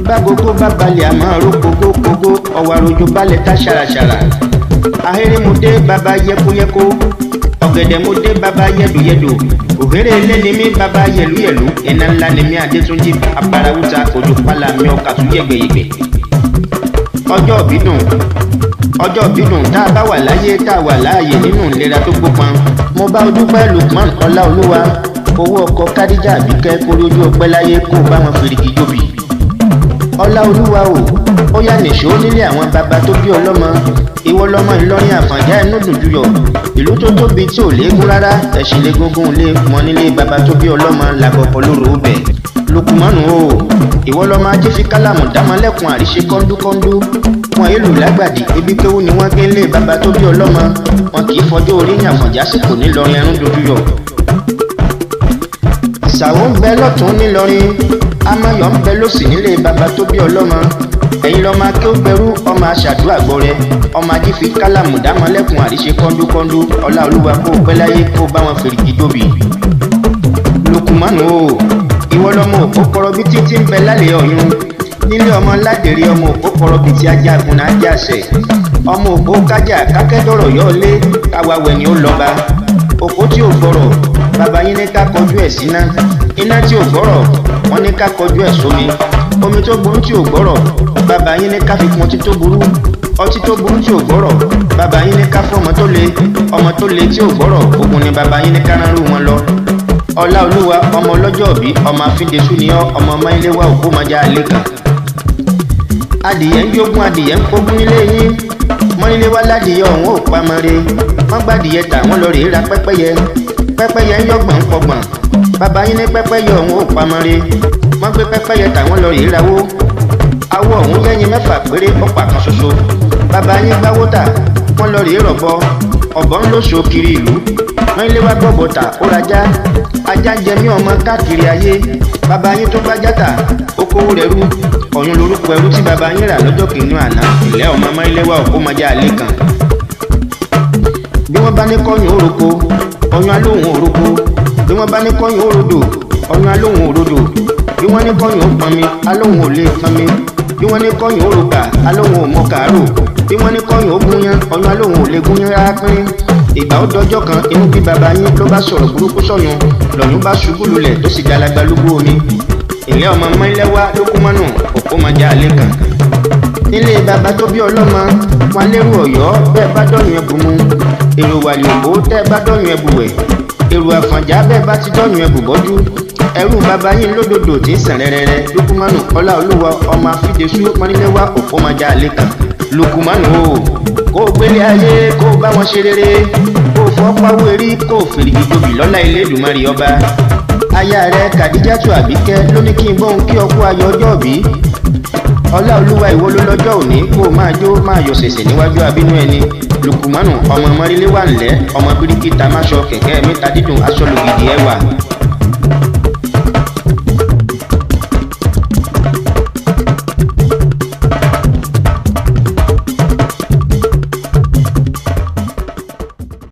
Bágogo bá balẹ̀ àmọ́ ró kógókógó, ọ̀wàròjò balẹ̀ tá ṣàràṣàrà. Ahéré mo dé baba yẹkóyẹkó, ọ̀gẹ̀dẹ̀ mo dé baba yẹ̀dòyẹ̀dò, òhèrè ilé ni mí baba yẹ̀lúyẹ̀lú, iná ńlá ni mí Adétúnjì abarawúta, òjò pálá mi ọkà tún yẹ̀gbẹ̀yẹ̀gbẹ̀. Ọjọ́ ìbí dùn, ọjọ́ ìbí dùn tá a bá wà láyé, tá a wà láàyè nínú ìlera tó gbópọn. Mo bá odúpẹ́ Lukman Ọláolúwa, owó ọkọ Kádíjà Àbíkẹ́, kórí ojú ọpẹ́ láyé kó bá wọn fèrèkì jóbi. Ọláolúwa o, ó yá nìṣó nílé àwọn baba tó bí ọlọ́mọ. Ìwọ lọmọ Ìlọrin Àfọ̀njá ẹnu dùn juyọ̀, ìlú tó tóbi tí ò léegun rárá, ẹ̀sìn légungun lé mọ nílé baba tó bí ọlọ́mọ làbọ̀kọ lóru ó bẹ̀. Lukumanu o, ìwọ lọmọ ajé fi kálámù dámọ́lẹ́kùn àríṣe kọ́ńdúkọ́ńdú, wọn èlù lágbàdì ibi kéwú ni wọ́n gbé lé baba tó bí ọlọ́mọ, wọn kì í fọjọ́ orí yànfọ̀njá sì kò ní lọrin ẹrún dojú yọ. Ìsàwọ̀ ń bẹ lọ́tún nílọrin, amáyọ̀ ń bẹ lọ́sì nílé baba tó bí ọlọ́mọ. Ẹ̀yin lọ́mọ akéwògbẹ́rú, ọmọ aṣàdúrà gbọ́rẹ́, ọmọ ajé fi kálámù dámọ́lẹ́kùn àríṣe kọ́ńdúkọ́ńdú. Ọláolúwa kó o pẹ́ láyé kó o bá wọn fèrèkì jóbi. Lukumanu o, ìwọ lọmọ òpó kọrọbí títí ń bẹ lálẹ́ ọ̀yún nílé ọmọ ládèrè, ọmọ òpó kọrọbí tí ajá agunna ajá àṣẹ, ọmọ òpó kájà kákẹ́dọ̀rọ̀ yọ lé káwa wẹ̀ ni ó lọ́ba. Òpó tí ò gbọ́rọ̀, bàbá yín ní ká kọjú ẹ̀ síná, iná tí ò gbọ́rọ̀, wọ́n ní ká kọjú ẹ̀ sómi, omi tó burú tí ò gbọ́rọ̀, bàbá yín ní ká fi kún ọtí tó burú, ọtí tó burú tí ò gbọ́rọ̀, bàbá yín ní ká fún ọmọ tó le, ọmọ tó le tí ò gbọ́rọ̀, ogun ni bàbá yín ní ká rán rú wọn lọ. Ọláolúwa ọmọ ọlọ́jọ́ òbí, ọmọ afíndesú ni ọ́, ọmọ ọmọ-ilé-wa òkú mọ́jà àlékàn. Adìyẹ ń yógún, adìyẹ ń kógún nílé yín, mọ́nílé wá ládìyẹ ọ̀hún ò pamọ́ re, wọ́n gbádìyẹ tà wọ́n lọ rèé ra pẹ́pẹ́yẹ, pẹ́pẹ́yẹ ń yọ̀gbọ̀n ń pọgbọ̀n, bàbá yín ní pẹ́pẹ́yẹ ọ̀hún ò pamọ́ re, wọ́n gbé pẹ́pẹ́yẹ tà wọ́n lọ rèé rawó, awọ ọ̀hún yẹ́yin mẹ́fà péré ọ̀pá kan ṣoṣo, bàbá yín gbáwó tà wọ́n lọ rèé rọ̀bọ, ọ̀bọ ń lóṣo kiri ìlú, mọ́nílé wá gbọ́bọ̀ tà ó rajá, ajá jẹ mí ọmọ káàkiri ayé, bàbá yín tó gbájá tà ó kówó rẹ̀ rú, ọ̀yún lorúkọ ẹrú tí bàbá yín rà lọ́jọ́ kìíní àná. Ìlẹ́ ọmọ mọ́níléwá òkú mọ́jà àlè kan. Bí wọ́n bá ní kọ́yún òroko, ọ̀yún alóhùn òroko, bí wọ́n bá ní kọ́yún òrodò, ọ̀yún alóhùn òrodò, bí wọ́n ní kọ́yún òpọnmi, alóhùn ò lè pọnmi, bí wọ́n ní kọ́yún òrokà, alóhùn ò mọ kàárò, bí wọ́n ní kọ́yún ògúnyán, ọ̀yún alóhùn ò lè gúnyán rárá pínrín. Ìgbà ó dọjọ́ kan, inú bí bàbá yín ló bá sọ̀rọ̀ burúkú sọ̀yún, lọ́yún bá ṣubú lulẹ̀ tó sì galagba lúgbó omi. Ìlẹ́ ọmọ mọ́lẹ́wá ló kú mọ́nù òkú mọ́jà àlẹ́ kan. Nílé bàbá tó bí ọlọ́mọ wọn lérò ọ̀yọ́, bẹ́ẹ̀ bá dọ̀yún ẹbù mu, èrò wàlẹ̀ òbó tẹ́ bá dọ̀yún ẹbù wẹ̀, èrò àfọ̀njá bẹ́ẹ̀ bá ti dọ̀yún ẹbù bọ́jú, ẹrú bàbá yín lódòdó tí ń sàn rẹ́rẹ́rẹ́. Lukumanu Ọláolúwa ọmọ afídesú mọ́nílẹ́wá òkú mọ́jà àlẹ́ kan. Lukumanu o, kó o gbélé ayé kó o bá wọn ṣe rere, kó o fọ́ pawó erí, kó o fèrègì jobi lọ́lá Elédùmarè ọba. Aya rẹ Kàdíjátù Àbíkẹ́ ló ní kí n bóun kí ọkú ayọ̀ ọjọ́ òbí. Ọláolúwa ìwọ ló lọ́jọ́ òní, kó o máa jó máa yọ̀ ṣẹ̀ṣẹ̀ níwájú abínú ẹni. Lukumanu ọmọ mọ́ríléwà ńlẹ́, ọmọ bíríkìtà máṣọ kẹ̀kẹ́ mẹ́ta dídùn aṣọ lògìdì ẹwà.